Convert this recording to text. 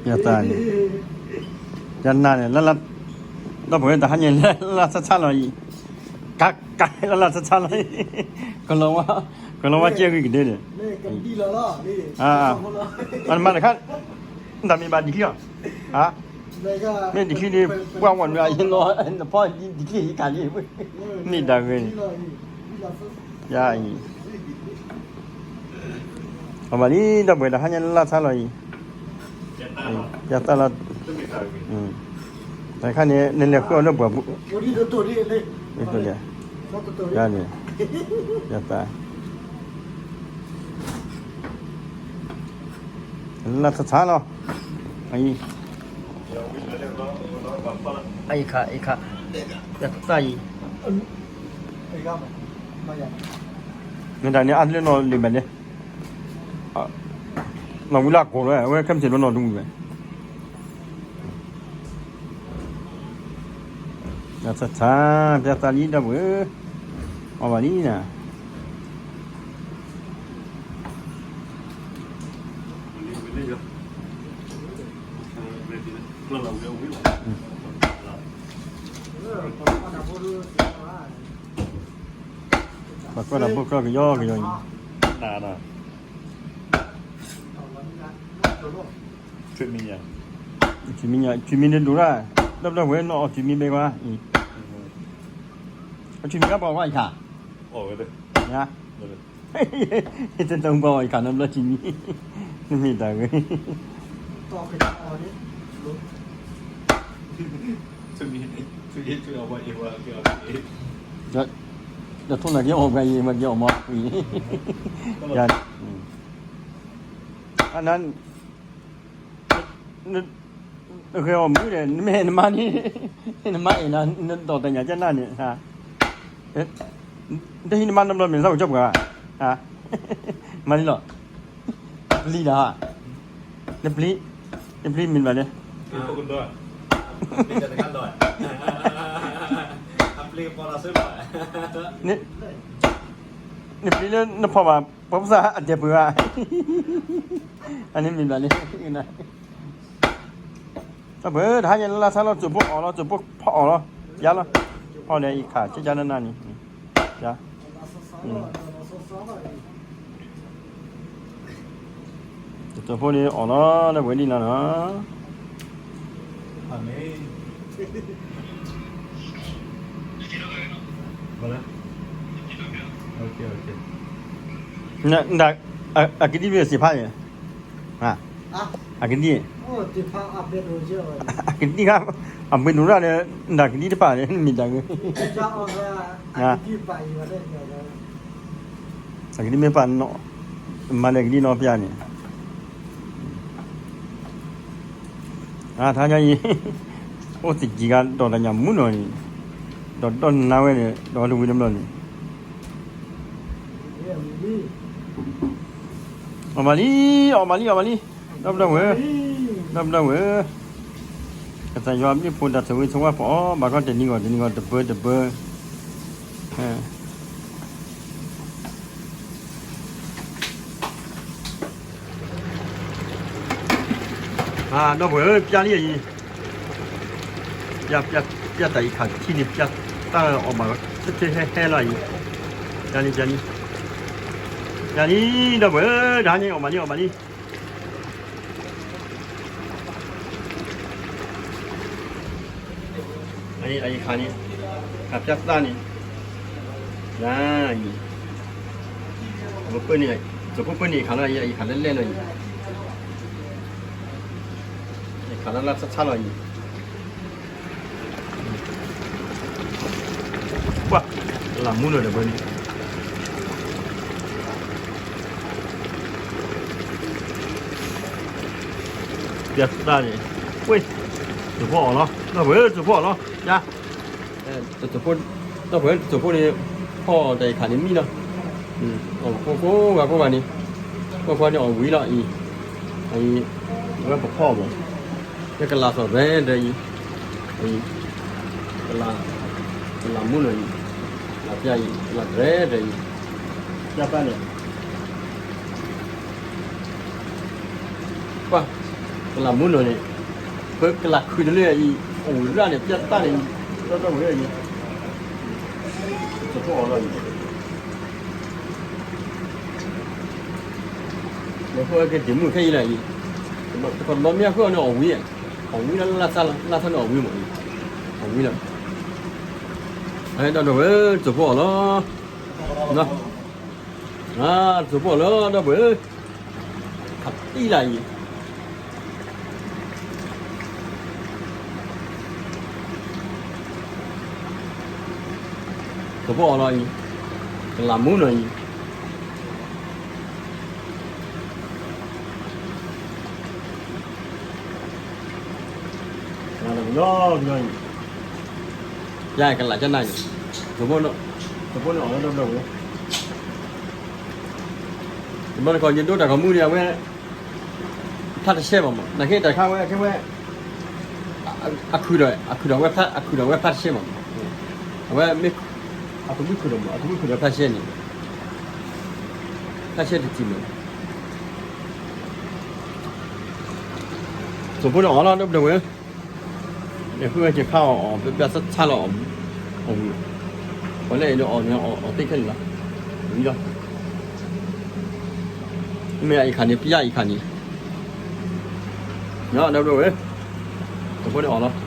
ယတၢ်န့ၣ်, ယနၢ်န့ၣ် လၢလၢ, ဒီပုၢ်ဝဲၢ်တဟါညါ လၢလၢဆါဆါလီၤအံၤ, ကးကးလၢလၢဆါဆါလီၤအံၤ, ကလီၤဝါ, ကလီၤဝါကဲဂံၢ်ကဒဲဒီး, အမၤတခါ, တၢ်မ့ၢ်ဘၣ်ဒံးခံလီၤ, မ့ၢ်ဒံးခံန့ၣ် ပှၤဝဲၢ်နုာ်အယဲၢ်လီၤ, နဖီဒံးခံယကးလံ, မ့ၢ်ဒၣ်ဂ့ၤန့ၣ် ယၤအံၤ, အဘၣ်လံ ဒီပုၢ်ဝဲၢ်တဟါညါလၢလၢဆါလီၤအံၤ, ယသၣ်လီၤ, တခါန့ၣ် နလဲၤဃုအီၤလၢပှၢ်ပူၤ, ယသၣ်, လၢဆါဆါလီၤ, အံၤ, အံၤခါ, အံၤခါ, ယသၣ်အံၤ, မ့ၢ်တၢ်န့ၣ် အါတလၢနီၢ်လံၤဘၣ်န့ၣ်, နီၢ်ဝံၤလၢအကိာ်လီၤ အဝဲခဲမုၢ်ဆ့ၣ်နီၢ်နီၢ်တဝံၤဘၣ်, ဆါဆါ, ပျၢ်သၣ်လံ ဒီပုၢ်ဝဲၢ်, အီၣ်ဘၣ်လံနၤ, ပှၤကွၢ်တၢ်ဖိကျီၢ်ကယီကယီအံၤ, နၤဒီး ဆွေမင်းညါ, ဆွေမင်းညါ, ဆွေမင်းန့ၣ်ဒိၣ်ဒၣ်, ဒီပုၢ်ဝဲၢ်နီၢ်အီၣ်ဆွေမင်းဘဲကွၢ်, အဆွေမင်းကဘၣ်ဝဲအံၤခါ, ညါ, တနၢ်ဘၣ်ဝဲအံၤခါ နီတဘျီဆွေမင်း, နမ့ၢ်တၢ်ဂ့ၤ ဒီးထိၣ်နၤက့ၤအီၣ်ပှၤအံၤ ပှၤက့ၤအီၣ်မီၤကွံာ်, ယၤ, အနၢ်, နဂဲၤအီၣ်မုၢ်ဒီး နမ့ၢ်နမါန့ၣ်, နမါအဲၣ်နၤ နဒီးတၢ်ညၣ်ကနၣ်န့ၣ်, တဟံးနမါနီတဘျီမ့ၢ်သးအိၣ်ကၠီပှၤ, မၤန့ၣ်လီၤ, ပျံၤဒီး, နပျံၤ, နပျံၤမ့ၢ်ဘၣ်န့ၣ်, နပျံၤလၢနဖီၣ်ဘၣ် ပှၤပသးအတဲပှၤဧါ, အန့ၣ်မ့ၢ်ဘၣ်န့ၣ်, ဒီပုၢ်ဝဲၢ် တဟါညါလၢလၢဆါလီၤ စိၢ်ဖိအီၣ်လီၤ စိၢ်ဖိဖီအီၣ်လီၤ, ယါလီၤ, ဖီဒီးအံၤခး ကကနနၢ်န့ၣ်, ယါ, စိၢ်ဖိန့ၣ်အီၣ်လီၤ ဒီပုၢ်ဝဲၢ်ဒ်နီၤနီၤ အကဒံမ့ၢ်စံးဖးန့ၣ်, အကဒံ, အကဒံ, အဘှ့ၣ်ဒိၣ်ရၣ်ဒီး နတၢ်ကဒံတပာ်န့ၣ် မ့ၢ်တၢ်ဂ့ၤ, အကဒံမ့ၢ်ပာ်, မၤလၢကဒံနီၤဖျါန့ၣ် အါ ထါညါအံၤ အိၣ်သကံးဂၤဒီးတၢ်ညၣ်မူနီၤန့ၣ် ဒီးဒီးနါဝဲန့ၣ် ဒီးတဝံၤတဘျီန့ၣ် အီၣ်မးလံ အီၣ်မးလံ အီၣ်မးလံ ဒီပုၢ်ဒီဝဲၢ် ဒီပုၢ်ဒီဝဲၢ် ကစၢ်ယွၤဘျုးဖှိၣ်တၢ်ဆိၣ်ဂ့ၤဆိၣ်ဝါပအီၣ် ဘၣ်ခီတနံၤဂီၢ်တနံၤဂီၢ် တပၢတပၢ ဒီပုၢ်ဝဲၢ် ပျၢ်လံအံၤ ပျၢ် ပျၢ် ပျၢ်တၢ်အံၤခးထံန့ၣ် ပျၢ်တၢ်အီၣ်ဘၣ် ထဲထဲဟဲဟဲလီၤအံၤ ပျၢ်လံ ပျၢ်လံ ပျၢ်လံ ဒီပုၢ်ဝဲၢ် တဟါညါအံၤအီၣ်ဘၣ်လံ အီၣ်ဘၣ်လံ အံၤခးန့ၣ် ခးပျၢ်သၣ်န့ၣ် ယၤအံၤ ပၢန့ၣ် တဖိပၢန့ၣ်ခးလီၤ အံၤခးလၢလဲၣ်လီၤအံၤ ခးလၢလၢဆါဆါလီၤအံၤ ပှၤ လၢမူလၢာ်ဒီးဘၢန့ၣ် ပျၢ်သၣ်န့ၣ် ဝ့ၢ် စိၢ်ဖိအီၣ်လီၤ ဒီပုၢ်ဝဲၢ် စိၢ်ဖိအီၣ်လီၤ ယၤ ဒီပုၢ်ဝဲၢ် စိၢ်ဖိန့ၣ် ဖီအီၣ်တၢ်အံၤခးန့ၣ်မံလီၤ ကိးဂၤကိးဂၤန့ၣ် ကွၢ်ကွၢ်န့ၣ်အီၣ်ဝံၤလီၤအံၤ, အံၤ, အဝဲပဖီအီၤမး, လၢကလၤသီၣ်ရဲၣ်ဒၣ်အံၤ, အံၤ, ကလၤ, ကလၤမူနီၢ်အံၤ, လၤပျၢ်အံၤ, ကလၤရဲၣ်ဒၣ်အံၤ, ပျၢ်ပၢ်န့ၣ် ကွၢ်, ကလၤမူနီၢ်န့ၣ်, ပကလၤခုၣ်တလၢအံၤ, အိၣ်ရၣ်န့ၣ် ပျၢ်တၢ်န့ၣ်, ဒီဒီဝဲအံၤ, တဖိအီၤလီၤအံၤ, လၢဖိကဒံးမုၢ်ခဲအံၤလီၤအံၤ, တခီလီမ့ၢ်အဃိန့ၣ်အီၣ်ဝံၤ, အီၣ်ဝံၤလၢလၢ်သၣ်လီၤ, လၢ်သၣ်န့ၣ်အီၣ်ဝံၤမးအံၤ, အီၣ်ဝံၤလီၤ, ဒီဒီဝဲ, တဖိအီၤလီၤ, တဖိအီၤလီၤ ဒီပုၢ်ဝဲၢ်, ခးတံၢ်လၢအံၤ, တဖိအီၤလီၤအံၤ, ကလၤမူနီၢ်အံၤ, ကလၤကနၣ်အံၤ, တဖိန့ၣ်အီၤလီၤ ဒီပုၢ်ဝဲၢ်, တဘျီတခီယဒိတၢ်ဂီၤမူန့ၣ် အဝဲ ဖးတဆဲးဘၣ်မး, နာ်က့တၢ်ခါဝဲ ခဲဝဲ အခုၣ်ဒီး အခုၣ်ဒီးဝဲဖး အခုၣ်ဒီးဝဲဖးတဆဲးဘၣ်မး, အဝဲမ့ၢ် အကဘုခုၣ်ဒီးမး အကဘုခုၣ်ဒီးဖးဆဲးန့ၣ်, ဖးဆဲးတထံၣ်မး, တဖိန့ၣ်အီၤလီၤ ဒီပုၢ်ဝဲၢ်, ယဃုဝဲက့ၤဖးအီၤအီၤ ပျၢ်ဆါလီၤအီၤ, အီၤ, ပှၤလၢအဲၣ်ဒိးအီၣ်န့ၣ် အီၣ်သ့ခဲလၢာ်လီၤ, ဝံၤလီၤ, မ့ၢ်အံၤခါန့ၣ် ပျၢ်အံၤခါန့ၣ် ဒီပုၢ်ဝဲၢ်, တဖိန့ၣ်အီၤလီၤ,